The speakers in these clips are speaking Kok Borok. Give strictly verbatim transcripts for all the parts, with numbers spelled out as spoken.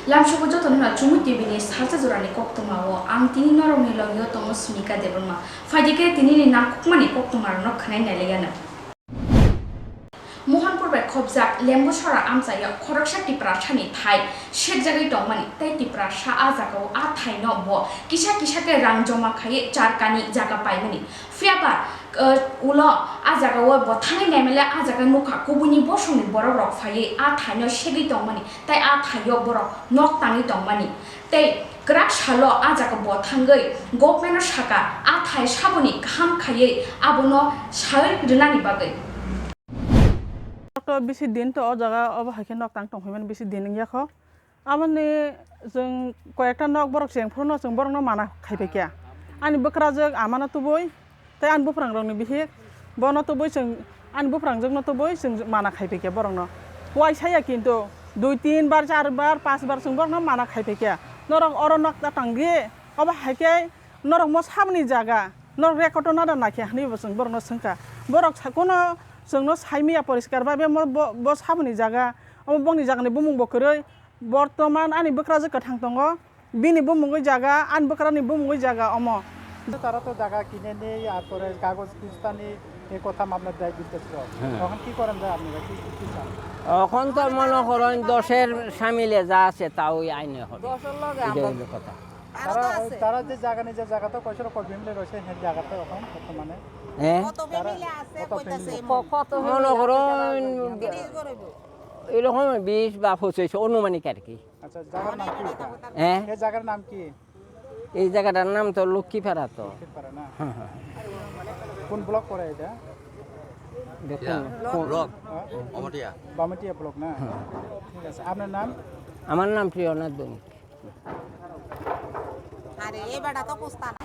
Lamsogo jotono no Chumui T V ni salsa jorani koktwmao ang tini norokni logio tongo Sumika Debbarma. Phaidi khe tinini nangkukmani koktwmarokno khwnai nailaianw. Mohanpur bai khobjak Lembusora amchaio khoroksa Tiprasani thai sekjagwi tongmani tei Tiprasa a jagao a thaino bo kisa kisa khe rang joma khaiwi char kani jaga paimani. Phiyaba, eh, ulo a jagao bo thangwi naimale a jaga nukha kubuini bosongni borokrok phaiwi a thaino segwi tongmani tei a thaio borok nok tangwi tongmani. Tei kwrak salo a jaga bo thangwi government-no sakha, a thai saboni kaham khaiwi abono sawi rwnani bagwi. Doctor bisi din to o jaga obo hai khe nok tang tong phaimani bisi din wngya kho. Aboni chwng koyekta nok borok cheng phuru no chwng borok no mana khai phaikya. Ani bwkrajwk amano tubui tei ani buprangrokni bihik bono tubui chwng ani buprangjwkno tubui chwng mana khai phaikya borokno. Uaisa ya kintu dui tin bar, char bar, panch bar chwng borokno mana khai phaikya. Norok oro nok ta tangdi obo hai khe norok mo saboni jaga norok record-o nada naikhe hwnwi bo chwng borokno swngkha. Borok sa-, kuno chwngno saimanya poriskar bai be mo bo, bo saboni jaga omo bongni jagani bumung bo kwrwi. Bortoman ani bwkrajwk kwthang tongo, bini bumungwi jaga, ani bwkrani bumungwi jaga omo. তারা তো জায়গা কিনে নেই, আর পরে কাগজ খুঁজতানি, এই কথা মামলা দেয় বিদ্যুৎ। হ্যাঁ। তখন কি করেন যায় আপনারা? কি, কি, কি চান? এখন তো মনে করেন দশের সামিলে যা আছে তা ওই আইনে হবে। দশের লগে এটাই আমরা হলো কথা। তারা, তারা যে জায়গা, নিজের জায়গা তো কয়শো কয় ফ্যামিলি রয়েছে, সেই জায়গাতে এখন বর্তমানে। হ্যাঁ? কত তারা ফ্যামিলি আছে, কত কইতাছে ফ্যামিলি? এই মুহূর্তে? মনে করেন, বিশ ঘর হইব। এরকম বিশ বা পঁচিশ আনুমানিক আর কি। আচ্ছা, জায়গার নাম কি এটা? হ্যাঁ? এই জায়গার নাম কি? এই জায়গাটার নাম তো লক্ষ্মীপাড়া তো। লক্ষ্মীপাড়া না? হ্যাঁ, হ্যাঁ। কোন ব্লক পড়ে এটা? দেখুন, ইয়া, কোন ব্লক। হ্যাঁ? বামুটিয়া। বামুটিয়া ব্লক না? হ্যাঁ। ঠিক আছে, আপনার নাম? আমার নাম প্রিয়নাথ বণিক। আরে, এই বেটা তো কুস্তা না।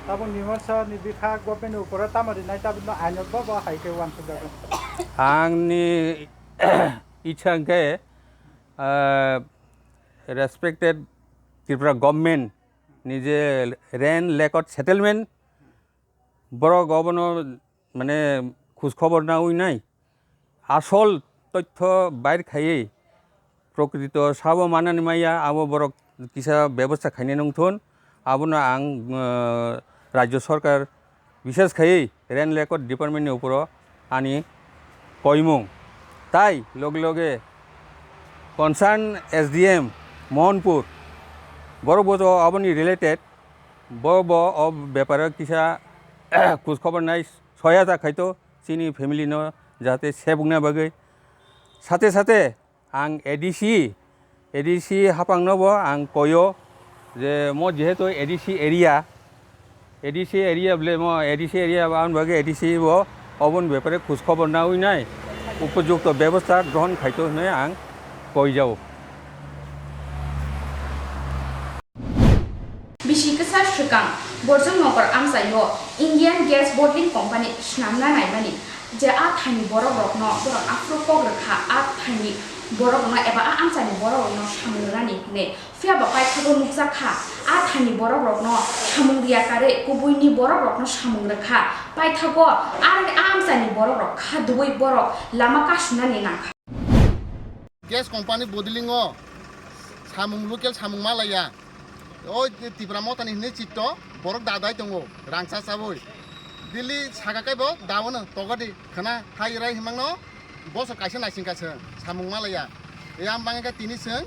Tabuk Nimol Sahani bikha government ni upor o tamo rinai, tabuk no aino bo bo hai khe uansuk jago. Ang ni ichha hwnkhe, ah, respected Tripura government ni je land record settlement, borok obono mane khoj khobor naui nai, asol tothyo bair khaiwi prokrito sabo manani maya, abo borok kisa bebosta khainai nungthun, abono ang, uh, Rajya Sarkar, bishes khaiwi Land Record Department ni uporo ani koimung. Tai loge loge concern S D M Mohanpur, borok bo to aboni related, bo bo o beparo kisa khoj khobor nai soya ta khaito chini family no jate sebukna bagwi. Sate sate ang A D C, A D C haphangno bo ang koyo je mo jehetu A D C area, A D C area bole mo A D C area bo ang bagwi A D C bo oboni bepare khoj khobor naui nai upojukto bebosta grohon khaito hinwi ang koijao. Bisi kwchar swkang Borjong Nogor amchaio Indian Gas Bottling Company swnamna naimani je a thaini borokrokno borok aphuru kok rwkha, a thaini borokrokno eba a amchaini borokrokno samung rwnani hwnwi. Phiya ba paithago nukjak kha, a thaini borokrokno samung riya karwi kubuini borokrokno samung rwkha. Paithago a, a amchaini borokrok kha dubui borok lama kasunani nangkha. Gas company bottling o samung, local samung malaya. O Tipra Motha ni hinwi chikto borok dadai tongo, rang cha chabwi. Delhi saka kaibo daono togodi khana hai rai himangno boso kaisa naising kaisa samung malaya. Yang bangkha tini chwng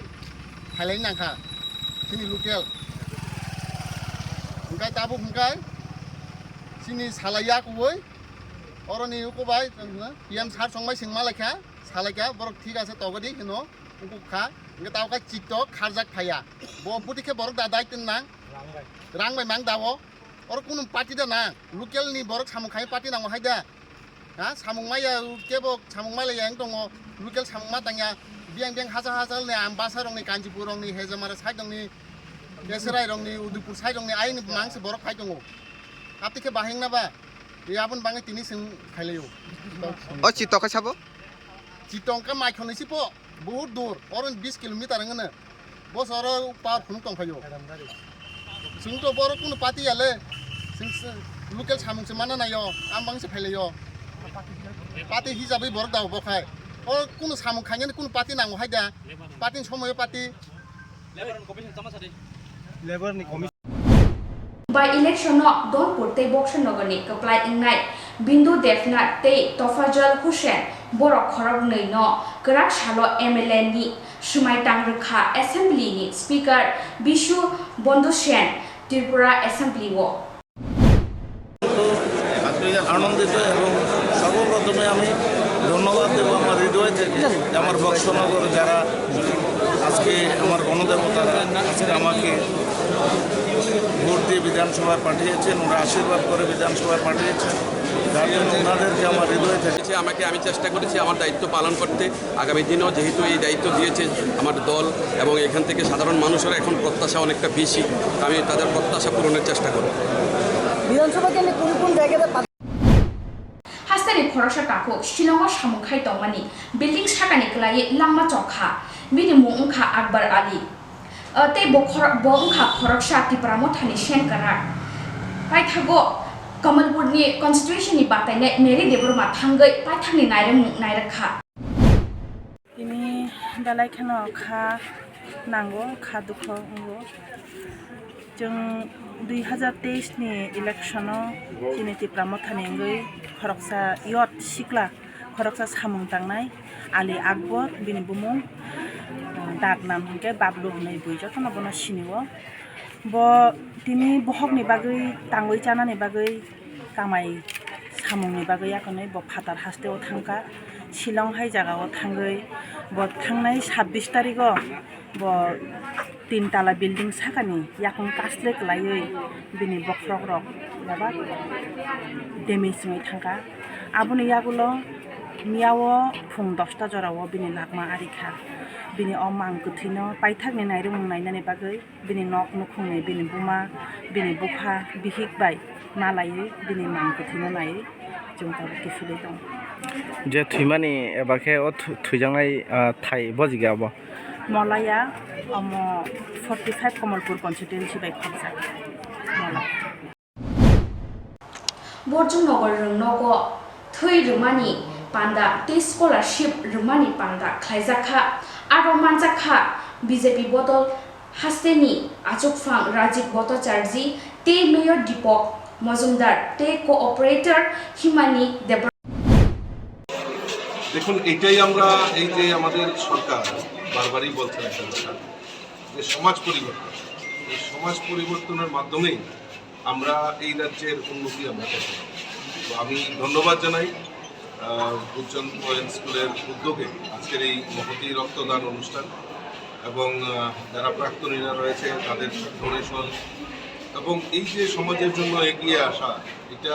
khailai nangkha chini local. Hwnkhe tabuk hwnkhe chini salai ya kubui oroni ukubai P M sir songbai sing malaikha. Salaikha borok thik ase togodi hino ungkuk kha, hingke tabo khe chikto kharjak phaiya. Bo buti khe borok da dai tin nang? Rang bai. Rang bai mang da o. Oro kunu party da nang? Local ni borok samung khai party nango hai da? Ha, samung maya kebo samung maya yang tongo. Local samung ma tangya. Biyang biyang hajar hajar ni Ambasa rok ni, Kanchipur rok ni, Hejamara side rok ni, Keserai rok ni, Udaipur side rok ni, ayang ni mang se borok phai tongo. Hapti khe bahing na ba? Ye abon bangwi tini sing khailai o. O chikto khe sabo? Chikto wngkha Maikhonwi si po, bahut dur, oro bis kilometer wngno. Bos oro power phunuk tong phaio. Chwng to borok kunu party ya le, chwng se local samung se mana naio, ang bang se phailaio. Party hisabwi borok da bo khai. O kunu samung khainani kunu party nango hai da. Party ni somoyo party. Labour ni commission. By election no Dhonpur tei Boxer Nogor ni kwplai wngnai Bindu Devnath tei Tofajal Hussain borok khoroknwi no kwrak salo M L A ni swmai tang rwkha Assembly ni Speaker Bishu Bandhu Sen Tripura Assembly o. আনন্দিত এবং সর্বপ্রথমে আমি ধন্যবাদ দেব আমার হৃদয় থেকে যে আমার বক্সনগর যারা আজকে আমার গণদেবতারা আজকে আমাকে ভোট দিয়ে বিধানসভায় পাঠিয়েছেন, ওরা আশীর্বাদ করে বিধানসভায় পাঠিয়েছেন, যার জন্য ওনাদেরকে আমার হৃদয় থেকে যে আমাকে, আমি চেষ্টা করেছি আমার দায়িত্ব পালন করতে। আগামী দিনেও যেহেতু এই দায়িত্ব দিয়েছে আমার দল এবং এখান থেকে সাধারণ মানুষের এখন প্রত্যাশা অনেকটা বেশি, আমি তাদের প্রত্যাশা পূরণের চেষ্টা করব। বিধানসভা কেন্দ্রে কোন কোন জায়গাতে পাঁচ Hasteni khoroksa takhuk Shillongo samung khai tongmani building sakani kwlaiwi langma chokha. Bini mung wngkha Akbar Ali. O tei bo khoro-, bo wngkha khoroksa Tipra Mothani sen kwrak. Paithago Kamalpurni constituencyni batainai Mary Debbarma thangwi paithakni nairwkmung nairwkha. Tini belai kheno kha nango, kha dukho wngo. Chwng dui hazar teis ni election o chini Tipra Mothani wngwi khoroksa youth sikla, khoroksa samung tangnai Ali Akbar, bini bumung, uh, Dagnam hinkhe Bablu hinwi bui jotono bono sinio. Bo tini bohokni bagwi tangwi chanani bagwi kamai samungni bagwi yakonwi bo phatar hasteo thangkha, Shillong hai jagao thangwi bo thangnai sabbish tarigo bo tin tala building sakani yakung kasle kwlaiwi bini bokhorok rok bebak damage wngwi thangkha. Aboni yagulo miyao phung dosta jorao bini lakma arikha. Bini o mang kwthwino paithakni nairwmung nainani bagwi bini nok nukhungni, bini buma, bini bupha, bihik bai malaiwi bini mang kwthwino naiwi chwng tabuk kiphilwi tongo. Je thwimani eba khe o thu-, thwijaknai, ah, thai bojigya abo? Molaya, omo forty five Kamalpur constituency bai khorjak. Molaya. Borjum Nogor rwng nogo thwi rwmani panda tei scholarship rwmani panda khlaijak kha. Aro manjak kha B J P bodol hasteni achukphang Rajib Bhattacharjee tei Mayor Deepak Majumdar tei co-operator Himani Debbarma. দেখুন, এটাই আমরা, এই যে আমাদের সরকার বারবারই বলছেন একটা কথা, যে সমাজ পরিবর্তন, এই সমাজ পরিবর্তনের মাধ্যমেই আমরা এই রাজ্যের উন্নতি আমরা করতে পারব। তো আমি ধন্যবাদ জানাই, আহ, বুদ্ধচন্দ্র মহাজন স্কুলের উদ্যোগে আজকের এই মহতী রক্তদান অনুষ্ঠান এবং, আহ, যারা প্রাক্তনীরা রয়েছে তাদের ডোনেশন এবং এই যে সমাজের জন্য এগিয়ে আসা, এটা,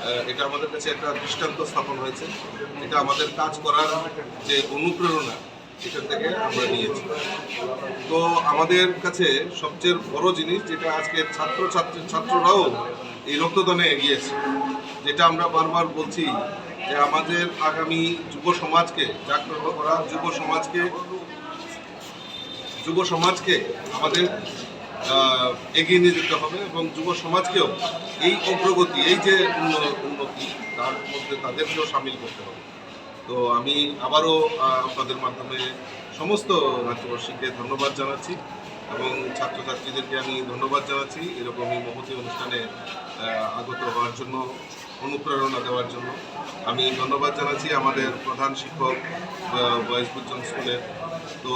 আহ, এটা আমাদের কাছে একটা দৃষ্টান্ত স্থাপন হয়েছে। এটা আমাদের কাজ করার যে অনুপ্রেরণা, এখান থেকে আমরা নিয়েছি। তো আমাদের কাছে সবচেয়ে বড় জিনিস যেটা আজকে ছাত্র ছাত্রী, ছাত্ররাও এই রক্তদানে এগিয়েছে, যেটা আমরা বারবার বলছি যে আমাদের আগামী যুব সমাজকে জাগ্রত করা, যুব সমাজকে, যুব সমাজকে আমাদের, আহ, এগিয়ে নিয়ে যেতে হবে এবং যুব সমাজকেও এই অগ্রগতি, এই যে উন্ন-, উন্নতি, তার মধ্যে তাদেরকেও সামিল করতে হবে। তো আমি আবারও, আহ, আপনাদের মাধ্যমে সমস্ত রাজ্যবাসীকে ধন্যবাদ জানাচ্ছি এবং ছাত্রছাত্রীদেরকে আমি ধন্যবাদ জানাচ্ছি এরকমই মহতী অনুষ্ঠানে, আহ, আগত হওয়ার জন্য, অনুপ্রেরণা দেওয়ার জন্য। আমি ধন্যবাদ জানাচ্ছি আমাদের প্রধান শিক্ষক, আহ, বয়েজ বুদ্ধচন্দ্র স্কুলের। তো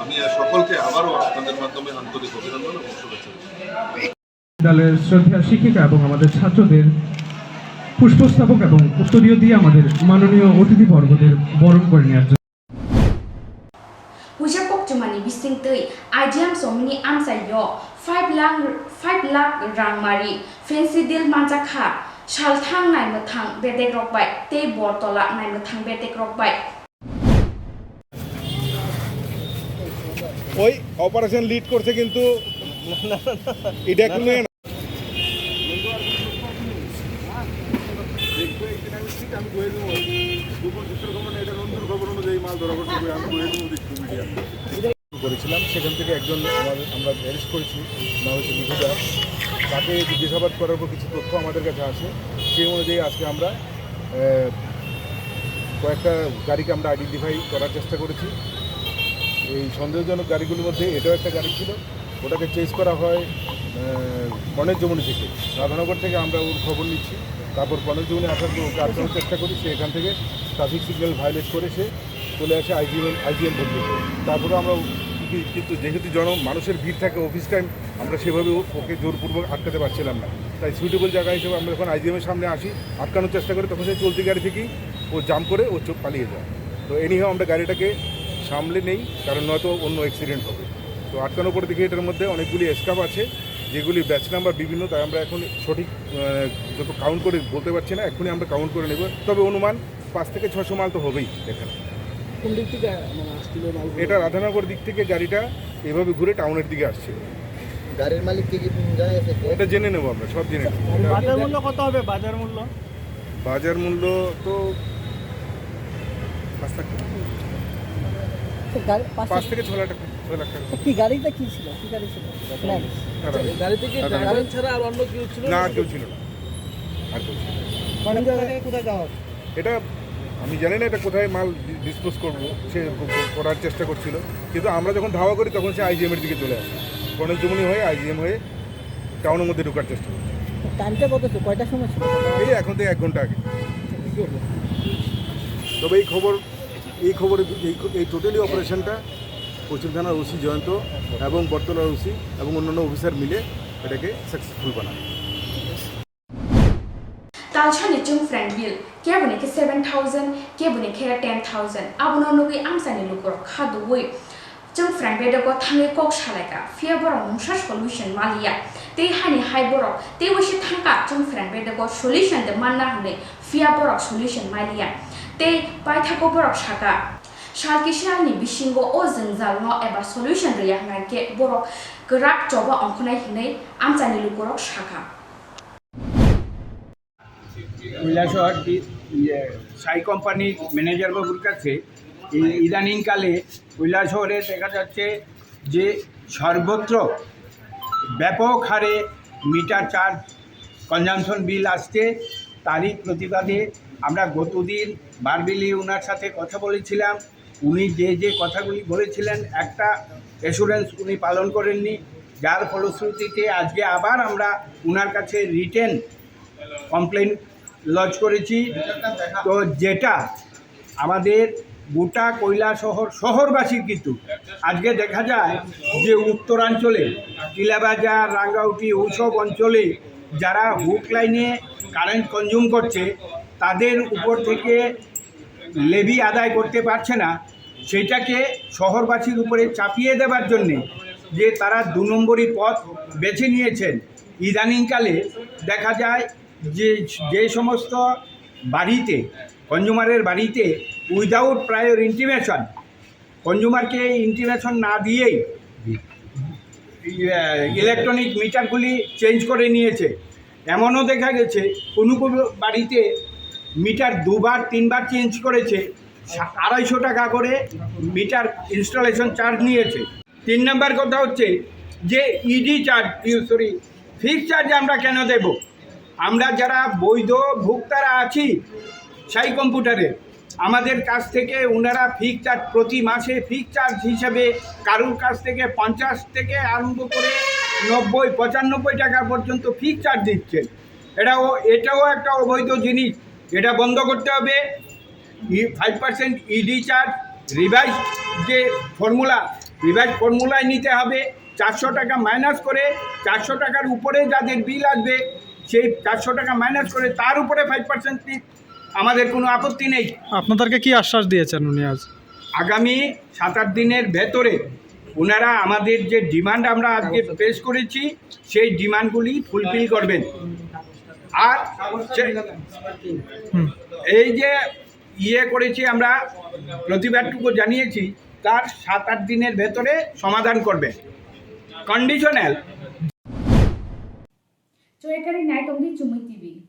আমি আর সকলকে আবারও আপনাদের মাধ্যমে আন্তরিক অভিনন্দন এবং শুভেচ্ছা জানাই। বিদ্যালয়ের শ্রদ্ধেয় শিক্ষিকা এবং আমাদের ছাত্রদের পুষ্পস্তবক এবং উত্তরীয় দিয়ে আমাদের মাননীয় অতিথি বর্গদের বরণ করে নেওয়ার জন্য। Puisa kokchumani bisingtwi I G M somini amchaio five lakh, five lakh rang mari fancy deal manjakha, salthang naimwthang bedek rok bai tei bortola naimwthang bedek rok bai. ওই অপারেশন লিড করছে কিন্তু এটা কোনো ইয়ে না। দেখবো একদিন আমি ঠিক আমি ধুয়ে দেবো। গোপন সূত্র খবর না, এটা নন্দুর খবর অনুযায়ী মাছ ধরা পড়ছে, আমি ধুয়ে দেবো দেখবো মিডিয়া। করেছিলাম, সেখান থেকে একজন আমার, আমরা অ্যারেস্ট করেছি, নাম হচ্ছে নিধু দাস। তাকে জিজ্ঞাসাবাদ করার পর কিছু তথ্য আমাদের কাছে আসে, সেই অনুযায়ী আজকে আমরা, আহ, কয়েকটা গাড়িকে আমরা আইডেন্টিফাই করার চেষ্টা করেছি। এই সন্দেহজনক গাড়িগুলির মধ্যে এটাও একটা গাড়ি ছিল। ওটাকে চেজ করা হয় আহ, কর্ণের যমুনি থেকে, রাধানগর থেকে আমরা ওর খবর নিচ্ছি। তারপর কর্ণের যমুনি আসার পর ওকে আটকানোর চেষ্টা করি, সে এখান থেকে ট্রাফিক সিগন্যাল ভায়োলেট করে সে চলে আসে আইজিএম আইজিএম পর্যন্ত। তারপরে আমরা কি- কিন্তু যেহেতু জন মানুষের ভিড় থাকে অফিস টাইম, আমরা সেভাবে ও- ওকে জোরপূর্বক আটকাতে পারছিলাম না। তাই সুইটেবল জায়গা হিসেবে আমরা যখন আইজিএমের সামনে আসি, আটকানোর চেষ্টা করি, তখন সে চলতি গাড়ি থেকেই ও জাম্প করে ও চো- পালিয়ে যায়। তো এনিহাও আমরা গাড়িটাকে সামলে নেই, কারণ নয়তো অন্য অ্যাক্সিডেন্ট হবে। তো আটকানোর পরে দেখি এটার মধ্যে অনেকগুলি স্ক্র্যাপ আছে, যেগুলি ব্যাচ নাম্বার বিভিন্ন, তাই আমরা এখন সঠিক আহ, যত কাউন্ট করে বলতে পারছি না, এখনই আমরা কাউন্ট করে নেব। তবে অনুমান পাঁচ থেকে ছশো মাল তো হবেই এখানে। কোন দিক থেকে মানে আসছিল মালগুলো? এটা রাধানগর দিক থেকে গাড়িটা এভাবে ঘুরে টাউনের দিকে আসছিল। গাড়ির মালিককে কি জানা গেছে কে? এটা জেনে নেবো আমরা, সব জেনে নেবো। বাজার মূল্য কত হবে? বাজার মূল্য? বাজার মূল্য তো পাঁচ লাখ টাকা। তো গাড়ি পাঁচ পাঁচ লাখ। থেকে ছ লাখ টাকা, ছয় লাখ টাকা। তো কি গাড়িটা কি ছিল? কি গাড়ি ছিল? ম্যাক্স। টাটা। গাড়িতে কি টাটা। ড্রাইভার ছাড়া আর অন্য কেউ ছিল না, না? আর কেউ ছিল না, আর কেউ ছিল না। কোন জায়গায় কোথায় যাওয়া হচ্ছে? এটা আমি জানি না এটা কোথায় মাল ডি-, ডিসপোজ করবো, সে ক-, ক-, করার চেষ্টা করছিল, কিন্তু আমরা যখন ধাওয়া করি তখন সে আইজিএম এর দিকে চলে আসে, কর্ণের যমুনি হয়ে আইজিএম হয়ে টাউনের মধ্যে ঢোকার চেষ্টা করছে। টাইমটা কত ছিল? কয়টার সময় ছিল? এই এখন তো এক ঘন্টা আগে। তবে এই খবর, এই খবরে, এই খ-, এই টোটালি অপারেশনটা পশ্চিম থানার ওসি জয়ন্ত এবং বটতলার ওসি এবং অন্যান্য অফিসার মিলে এটাকে সাকসেসফুল বানায়। Talsani chwng friend bill, keboni khe seven thousand, keboni khe ten thousand. Abono nugwi amchaini lukurok kha duwi chwng friend bedego thangwi kok salaikha, phiya borok mungsa solution maliya. Tei hani hai borok tei waisa thangkha chwng friend bedego solution de manna hwnwi, phiya borok solution maliya. Tei paithago borok sakha, sal kisalni bisingo o jwngjalno eba solution rwya hwnkhe borok kwrak choba ongkhonai hwnwi amchaini lukurok sakha. Kailashahar কি, ইয়ে, সাই কোম্পানির ম্যানেজার বাবুর কাছে এই ইদানিংকালে কৈলাসহরে দেখা যাচ্ছে যে সর্বত্র ব্যাপক হারে মিটার চার্জ, কনজামশন বিল আসছে। তারই প্রতিবাদে আমরা গতদিন ভার্বালি ওনার সাথে কথা বলেছিলাম। উনি যে যে কথাগুলি বলেছিলেন, একটা অ্যাসুরেন্স উনি পালন করেননি, যার ফলশ্রুতিতে আজকে আবার আমরা ওনার কাছে রিটেন কমপ্লেন লজ করেছি। তো যেটা আমাদের গোটা কৈলাসহর শহরবাসীর, কিন্তু আজকে দেখা যায় যে উত্তরাঞ্চলে টিলাবাজার, রাঙ্গাউটি, ওইসব অঞ্চলে যারা হুক লাইনে কারেন্ট কনজিউম করছে, তাদের উপর থেকে লেভি আদায় করতে পারছে না, সেটাকে শহরবাসীর উপরে চাপিয়ে দেবার জন্যে যে তারা দু নম্বরি পথ বেছে নিয়েছেন। ইদানিংকালে দেখা যায় যে, যে সমস্ত বাড়িতে, কনজিউমারের বাড়িতে উইদাউট প্রায়র ইন্টিমেশন, কনজিউমারকে ইন্টিমেশন না দিয়েই ইলেকট্রনিক মিটারগুলি চেঞ্জ করে নিয়েছে। এমনও দেখা গেছে কোনো কোনো বাড়িতে মিটার দুবার তিনবার চেঞ্জ করেছে, সা-, আড়াইশো টাকা করে মিটার ইনস্টলেশন চার্জ নিয়েছে। তিন নাম্বার কথা হচ্ছে যে ED charge, sorry, fixed charge আমরা কেন দেব? আমরা যারা বৈধ ভোক্তারা আছি সাই কম্পিউটারে, আমাদের কাছ থেকে ওনারা ফিক্সড চার্জ, প্রতি মাসে ফিক্সড চার্জ হিসেবে কারুর কাছ থেকে পঞ্চাশ থেকে আরম্ভ করে নব্বই পঁচানব্বই টাকা পর্যন্ত ফিক্সড চার্জ দিচ্ছেন। এটাও, এটাও একটা অবৈধ জিনিস, এটা বন্ধ করতে হবে। Five percent ED charge, revise যে ফর্মুলা, রিভাইজ ফর্মুলায় নিতে হবে। চারশো টাকা মাইনাস করে, চারশো টাকার উপরে যাদের বিল আসবে, সেই চারশো টাকা মাইনাস করে তার উপরে ফাইভ পার্সেন্ট আমাদের কোনো আপত্তি নেই। আপনাদেরকে কি আশ্বাস দিয়েছেন উনি আজ? আগামী সাত আট দিনের ভেতরে ওনারা আমাদের যে ডিমান্ড আমরা আজকে পেশ করেছি, সেই ডিমান্ডগুলি ফুলফিল করবেন। আর সে- হুম। এই যে ইয়ে করেছি আমরা, প্রতিবাদটুকু জানিয়েছি, তার সাত আট দিনের ভেতরে সমাধান করবে। Conditional. Choikari nai tongdi Chumui T V.